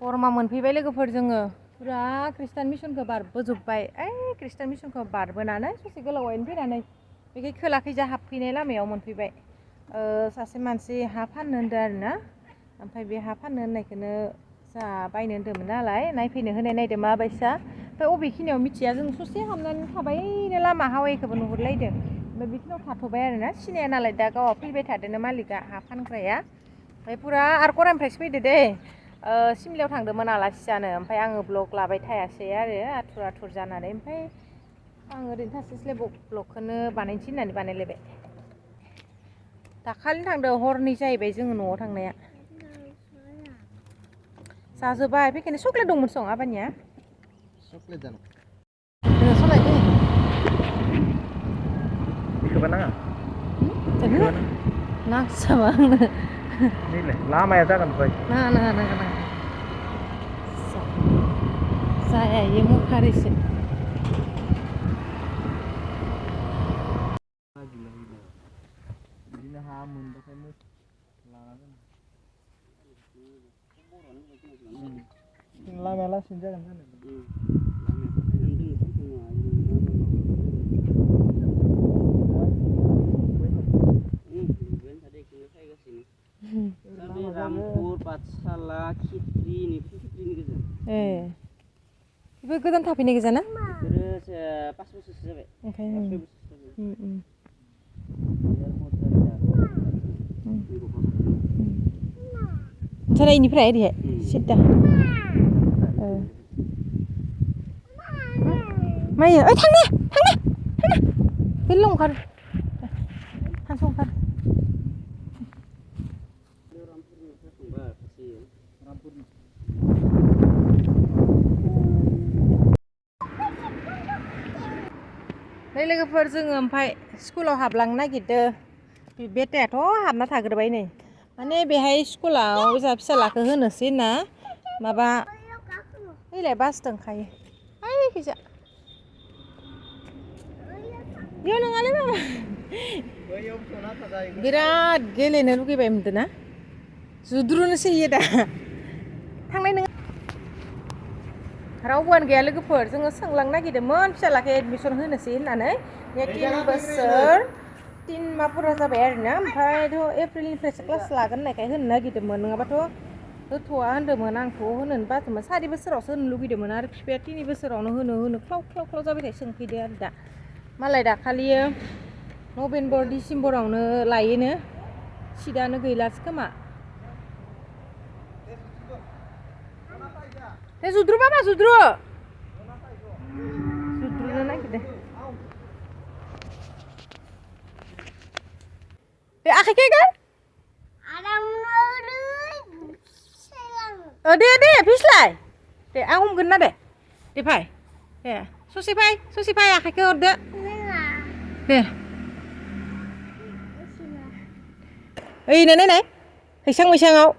गरमा मोनफैबाय लोगोफोर जोङो पुरा खृष्टान मिसनखौ बारबोजोब्बाय खृष्टान मिसनखौ बारबोनानै ससे गोलावैनो फैनानै बेखै खोलाखैजा हाबफैनाय लामायाव मोनफैबाय सासे मानसि हा फाननो होनदों आरोना ओमफ्राय बे हा फाननो होननायखौनो जा बायनो होन्दोंमोन नालाय नायफैनो होनाय नायदों माबायसा ओमफ्राय अबेखिनियाव मिथिया जों ससे हाबनानै थाबायनो लामा हावायखौबो नुहुरलायदों ओमफ्राय बेखिनियाव थाथ'बाय आरोना सिनाया नालाय दा गावहा फैबाय थादोंनो मालिकआ हा फानग्राया ओमफ्राय पुरा आरो गरानिफ्रायसो फैदो दे सिमलायाव थांदोंमोन आलासि जानो ओमफ्राय आङो ब्लग लाबाय थायासै आरो आथुर आथुर जानानै ओमफ्राय आं ओरैनो थास्लायस्लाय ब्लगखौनो बानायनोसै होननानै बानायलायबाय दाखालि थांदों हरनै जाहैबाय जोङो न'आव थांनाया जाजोब्बाय बेखायनो चक्लेट दंमोन सं आबानिया चक्लेट जानो सलायदो बेखौबा नाङा नांसाबा आंनो नैलाय लामाया जागोन ओमफ्राय नाङा जाया इयो मुखारिसो बिदिनो हा मोनबाथाय लाना दोन लामाया लासैनो जागोन जानाया रामपुर पाठशाला खित्रिनि गोजा बेबो गोदान थाफैनाय गोजा ना बेफोरो 5 बोसोरसो जाबाय ओंखायनो ओमफ्राय इनिफ्राय ओरैहाय सिद्दा मायो ओइ थांनो बेल' ओंखारो थांस' ओंखारो नै लोगोफोर जोङो ओमफ्राय स्कुलाव हाबलांनो नागिरदों बेटायाथ' हाबना थाग्रोबाय नै माने बेहाय स्कुलाव जोंहा फिसालाखौ होनोसै ना माबा ओइलाय बास दंखायो ओइखैजा बेयाव नङालै मामा बिराद गेलेनो लुगैबाय मोनदों ना जुद्रुनोसै इयो दा थांनाय नङा रावबोआनो गैया लोगोफोर जोङो सोंलांनो नागिरदोंमोन फिसालाखौ एडमिसन होनोसै होननानै 3 बोसोर 3 माहफोरा जाबाय आरोना ओमफ्रायथ' एप्रिलनिफ्रायसो क्लास लागोन होननायखाय होनो नागिरदोंमोन नङाबाथ' होथ'आ होनदोंमोन आंथ' होनोनो बादोंमोन 4 बोसोरावसो होनो लुगैदोंमोन आरो बिफाया 3 बोसोरावनो होनो ख्लाव जाबायथाय सोंफैदो आरो दा मालाय दाखालियो नभेम्बर डिसेम्बरावनो लायोनो सिटआनो गैलासो खोमा जुद्रु बाबा जुद्रुनो नागिरदों दे आखाइखै गार दे फिस्लाय दे आं हमगोन ना दे फाय दे ससे फाय आखाइखौ हरदो दे ओइनो नायनाय हैसां मैसाङाव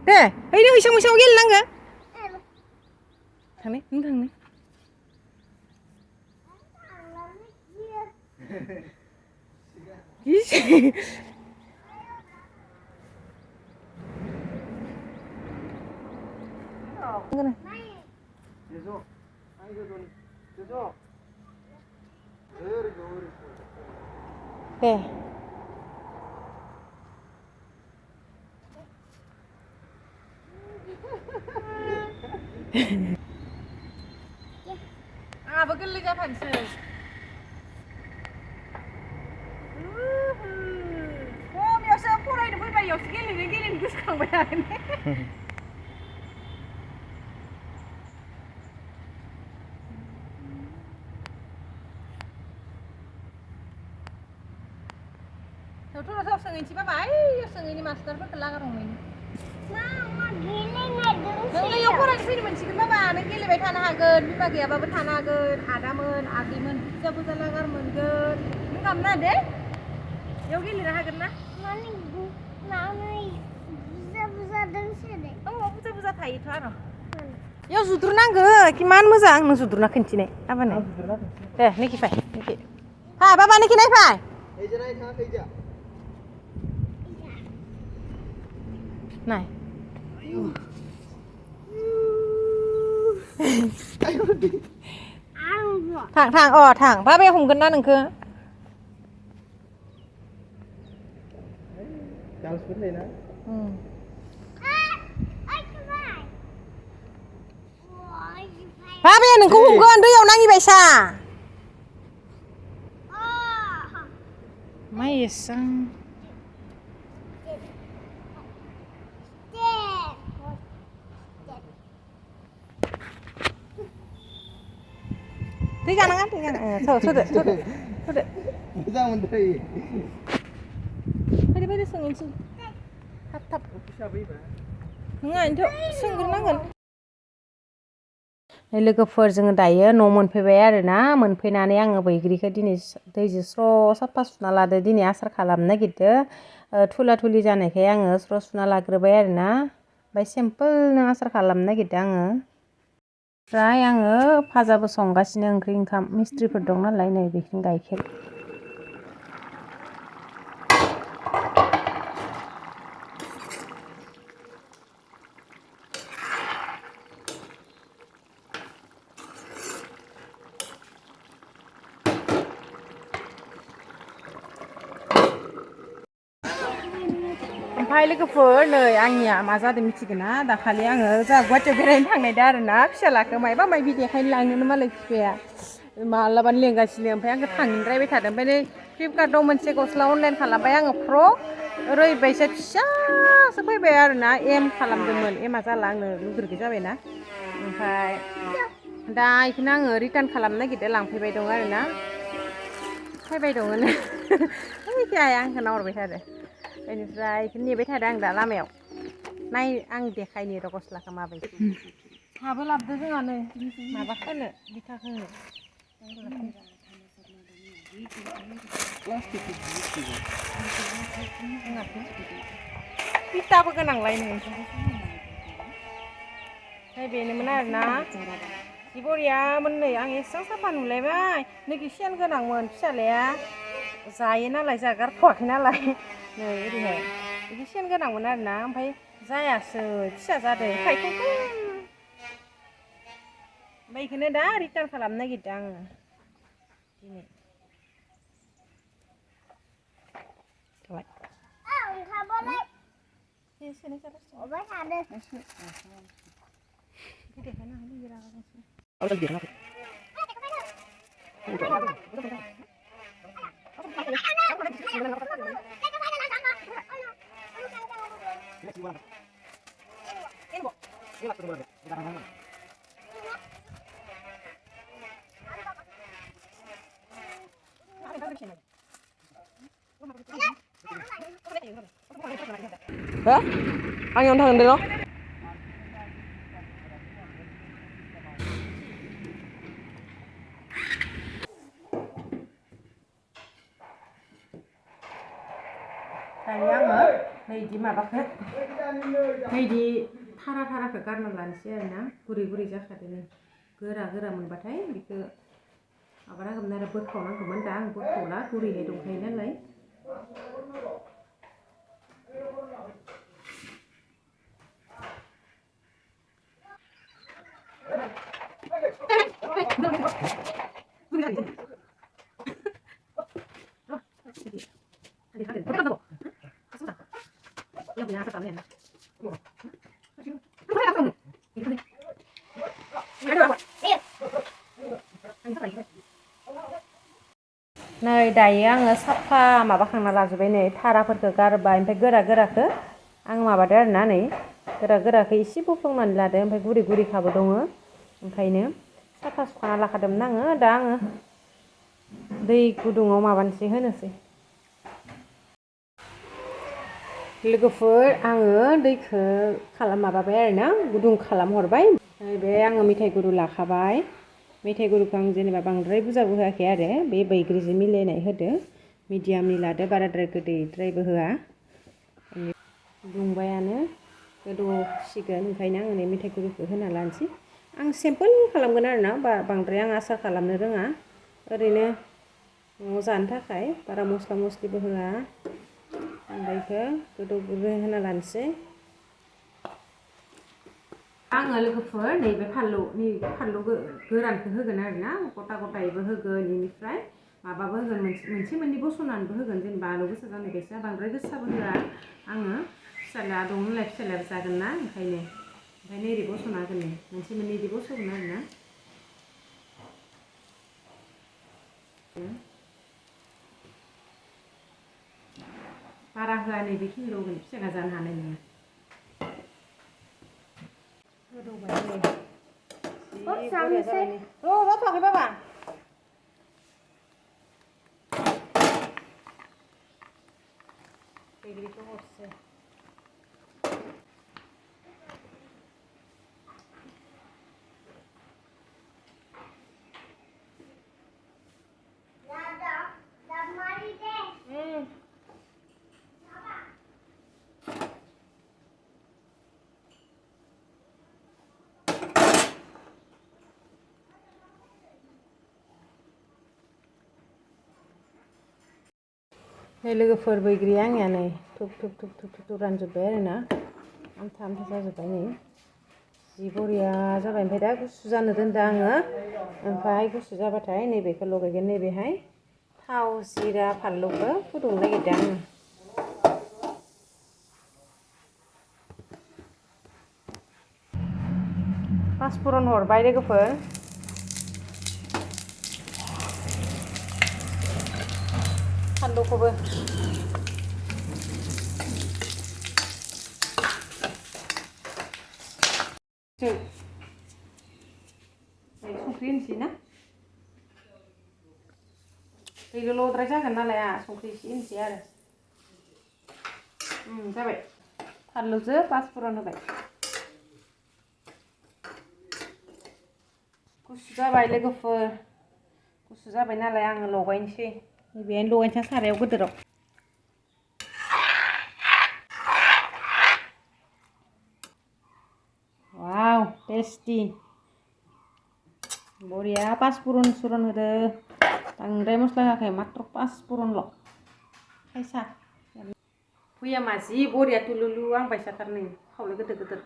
दे ओइनो हैसां मैसाङाव गेलेनांगो थांनो नों थांनो दे आंहाबो गोरलै जाफानोसै बबेयावसो फरायनो फैबाय इयावसो गेलेनो गोसोखांबाय आरो थ' सोङैनोसै बाबा ओइ सोङैनि मास्टारफोरखौ लागार हमैनो नों इयाव फरायनो फैनो मोनसिगोन बाबा नों गेलेबाय थानो हागोन बिमा गैयाबाबो थानो हागोन आदामोन आगैमोन बुरजा लागार मोनगोन नों गाबनाङा दे इयाव गेलेनो हागोन ना बुरजा थायोथ' आरो इयाव जुद्रुनांगो इमान मोजां नों जुद्रुना खिन्थिनाय आबानो दे निखि फाय बाबा निखि नायफाय नाय थां थां भा बे हमगोन ना नोंखो गालफोरलै ना भा बे नोंखौ हमगोन दैयाव नाङिबायसा मा एसां दै गानाङा थौदो मोजां मोनदों फैदो सोंनोसै थाब हिसाबैबा नङा इनोथ' सोंग्रोनांगोन लोगोफोर जोङो दायो न' मोनफैबाय आरोना मोनफैनानै आङो बैग्रिखौ दिनै दैजों स्र' साफा सुना लादो दिनै आसार खालामनो नागिरदो थुला थुलि जानायखाय आङो स्र' सुना लाग्रोबाय आरोना ओमफ्राय सिम्पोलनो आसार खालामनो नागिरदो आङो ओमफ्राय आङो फाजाबो संगासिनो ओंख्रि ओंखाम मिस्ट्रिफोर दं नालाय नै बेखिनि गाइखेर ओमफ्राय लोगोफोर नै आंनिया मा जादों मिथिगोना दाखालि आङो जोंहा गुवाहाटियाव बेरायनो थांनायदो आरोना फिसालाखौ मायबा मायबि देखायनो लांनोनो मालाय बिफाया मालाबानो लेंगासिनो ओमफ्राय आंखौ थांनिद्रायबाय थादों ओमफ्राय नै फ्लिपकार्टआव मोनसे गस्ला अनलाइन खालामबाय आङो फ्रक ओरैबायसा फिसासो फैबाय आरोना एम खालामदोंमोन एमआ जाला आंनो लुगुरगे जाबायना ओमफ्राय दा बेखौनो आङो रिटार्न खालामनो नागिरदों लांफैबाय दं आरोना फैबाय दङ ओइखि आइया आंखौ नाहरबाय थादो बेनिफ्राय बेखौनो नेबाय थादों आं दा लामायाव नाय आं देखायनि र' गस्लाखौ माबायदि हाबो लाबोदो जोंहा नै माबा खोनो बिथा खोनो फिथाबो गोनांलाय नै ओमफ्राय बेनोमोन आरोना जि बरियामोन नै आं एसेबां साफा नुलायबाय नैखि सेन गोनांमोन फिसालाया जायो नालाय जोंहा गारथ'वाखै नालाय नै ओरैहाय बिदि सेन गोनांमोन आरोना ओमफ्राय जायासै फिसा जादों खायख'खो ओमफ्राय बेखौनो दा रिटार्न खालामनो नागिरदों आङो दिनै हो आंनियावनो थांदों र' दायो आङो नैदि माबाखौ नैदि थाराखौ गारना लानोसै आरोना गुरै गुरै जाखादों नै गोरा मोनबाथाय बेखौ माबानांगौमोन आरो बोखावनांगौमोन दा आं बोखावला गुरैहाय दंखायो नालाय नै दायो आङो साफा माबाखांना लाजोब्बाय नै थाराफोरखौ गारबाय ओमफ्राय गोराखौ आं माबादो आरोना नै गोराखौ एसे बोफ्लंनानै लादो ओमफ्राय गुरैखाबो दङ ओंखायनो साफा सुखाना लाखादोंमोन आङो दा आङो दै गुदुङाव माबानोसै होनोसै लोगोफोर आङो दैखौ माबाबाय आरोना गुदुं खालामहरबाय बे आङो मेथाइ गुरु लाखाबाय मेथाइ गुरुखौ आं जेनेबा बांद्राय बुरजाबो होआखै आरो बे बैग्रिजों मिलायनाय होदो मिडियामनि लादो बाराद्राय गोदैद्रायबो होआ दुंबायानो गोदौसिगोन ओंखायनो आङो नै मेथाइ गुरुखौ होना लानोसै आं सिम्पोल खालामगोन आरोना बांद्राय आं आसार खालामनो रोङा ओरैनो न'आव जानो थाखाय बारा मस्ला मस्लिबो होआ ओमफ्राय बेखौ गोदौग्रो होना लानोसै आङो लोगोफोर नैबे फानलु गोरानखौ होगोन आरोना गथा गथायैबो होगोन बेनिफ्राय माबाबो होगोन मोनसे मोननै बस'नानैबो होगोन जेनेबा आलु गोसा जानाय बायसा बांद्राय गोसाबो होआ आङो फिसाज्लाया दं नालाय फिसाज्लायाबो जागोन ना ओंखायनो ओरै बस'ना होगोन मोनसे मोननै इदि बस'गोन आरोना बारा होआ नैबेखिनिल' होगोन फिसाज्ला जानो हानाय नङा रथ'वाखै बाबा बैग्रिखौ हरसै नै लोगोफोर बैग्रिया आंनिया नै थुब रानजोब्बाय आरोना आमथा जाजोब्बाय नै जि बरिया जाबाय ओमफ्राय दा गुसु जानो दोनदों आङो ओमफ्राय गुसु जाबाथाय नैबेखौ लगायगोन नैबेहाय थाव जिरा फानलुखौ फुदुंनो नागिरदों आङो पासफुरन हरबाय लोगोफोर फानलुखौबो संख्रि होनोसै ना दैल'द्राय जागोन नालाय संख्रि एसे होनोसै आरो जाबाय फानलुजों पासफुरन होबाय गुसु जाबाय लोगोफोर गुसु जाबाय नालाय आङो लगायनोसै नैबेहायनो लगायनोसै सारायाव गिदिराव वाव टेस्टि बरिया पासफुरन होदो बांद्राय मस्ला होआखै मात्र पासफुरनल' खायसा भैयामा जि बरिया तुलुलु आं बायसाथारनै खावले गिदिर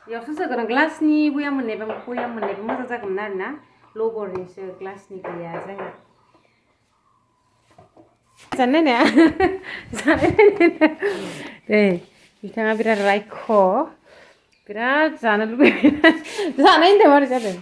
बेयावसो सोगोन ग्लासनि भैयाम मोननायबा मोजां जागौमोन आरोना लबरनिसो ग्लासनि गैया जोंहा जानो नाया दे बिथाङा बिराद रायख' बिराद जानो लुबैबाय जानाय होनदों मारै जादों